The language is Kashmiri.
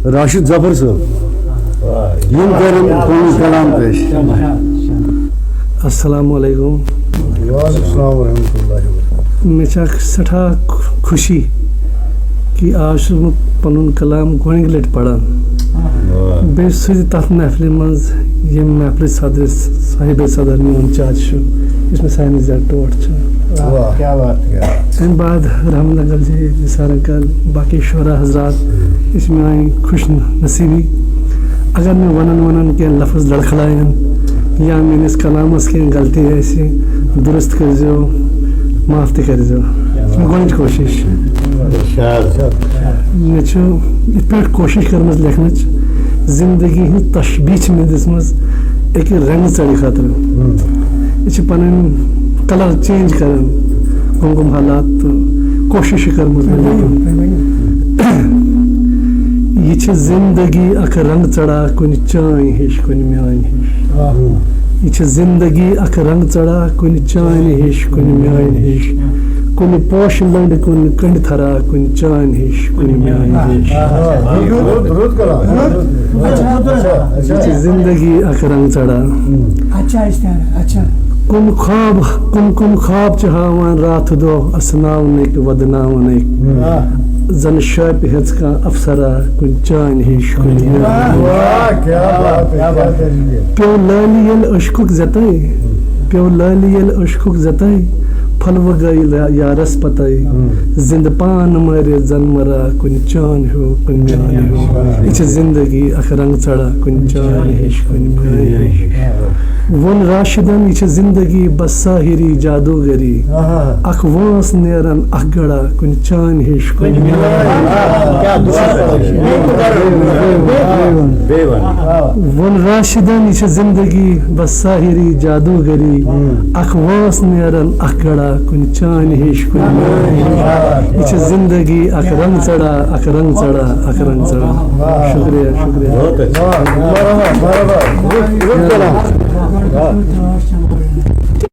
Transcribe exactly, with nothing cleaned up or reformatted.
راشد ظفر صٲب، یِم کَرن پَنُن کلام پیش۔ السلام علیکم۔ وعلیکم السلام ورحمۃ اللہ وبرکاتہ۔ مےٚ چھِ اکھ سٮ۪ٹھاہ خۄشی کہِ آز چھُس بہٕ پَنُن کلام گۄڈٕنِکۍ لَٹہِ پَران۔ بیٚیہِ سُہ تہِ تَتھ محفلہِ منٛز، ییٚمہِ محفلہِ صدر صاحب صدر میون چاچہِ چھُ، یُس مےٚ سارنٕے زیادٕ ٹوٹھ چھُ۔ واہ، کیا بات، کیا بات۔ اَمہِ بعد رحمت انکل جی، نثار انکل، باقی شعرا حضرات، یہِ چھِ میٛٲنۍ خوش نصیٖبی۔ اگر مےٚ وَنَن وَنَن کینٛہہ لفظ لڑکھلایَن یا میٛٲنِس کلامَس کینٛہہ غلطی آسہِ، درست کٔرۍزیو، معاف تہِ کٔرۍزیو۔ یہِ چھِ مےٚ گۄڈٕنِچ کوٗشِش۔ مےٚ چھُ یِتھ پٲٹھۍ کوٗشِش کٔرمٕژ لیکھنٕچ، زندگی ہٕنٛز تشبیٖہ چھِ مےٚ دِژمٕژ أکہِ رنٛگہٕ ژَرِ خٲطرٕ۔ یہِ چھِ پَنٕنۍ colour change کَران، کٕم کٕم حالات تہٕ کوٗشِش چھِ کٔرمٕژ مےٚ لیکھُن۔ یہِ چھِ زندگی اَکھ رنٛگہٕ ژَرا، کُنہِ چانہِ ہِش، کُنہِ میٛانہِ ہِش۔ یہِ چھِ زندگی اَکھ رنٛگہٕ ژَرا، کُنہِ چانہِ ہِش، کُنہِ میٛانہِ ہِش۔ کُنہِ پوشہٕ لنٛڈِ، کُنہِ کٔنٛڈۍ تھرا، کُنہِ چانہِ ہِش، کُنہِ میٛانہِ ہِش۔ یہِ چھِ زندگی اَکھ رنٛگہٕ ژَرا۔ اچھا، اچھا۔ کُم خواب، کُم کُم خواب چھِ ہاوان راتھ دۄہ اَسناونٕکۍ، وَدناونٕکۍ۔ زَن شاپہِ ہیٚژ کانٛہہ افسرا، کُنہِ چانہِ ہِش، کُنہِ میٛانہِ ہِش۔ واہ، کیا بات ہے، کیا تشبیہ۔ پیوٚو لالہِ ییٚلہِ عشقُک زیتَے، پیوٚو لالہِ ییٚلہِ عشقُک زیتَے، پھلوٕ گٔے یارس پتے۔ زندٕ پان مٲرِتھ زن مرا، کُنہِ چانہِ ہیوٗ، کُنہِ میانہِ ہیوٗ۔ یہِ چھِ زندگی اکھ رنٛگ ژڑا، کُنہِ چانہِ ہِش، کُنہِ میانہِ ہِش۔ ووٚن راشدن، یہِ چھِ زندگی بس ساحری جادوگری۔ اکھ وٲنٛس نیران اکھ گڑا، کُنہِ چانہِ ہِش، کُنہِ میانہِ ہِش۔ ووٚن راشدن، یہِ چھِ زندگی بس ساحری جادوگری۔ اکھ وٲنٛس نیران اکھ گڑا، کُنہِ چانہِ ہِش، کُنہِ میانہِ ہِش۔ یہِ چھِ زندگی اکھ رنٛگ ژڑا، اکھ رنٛگ ژڑا، اکھ رنٛگ ژڑا۔ شکریہ، شکریہ۔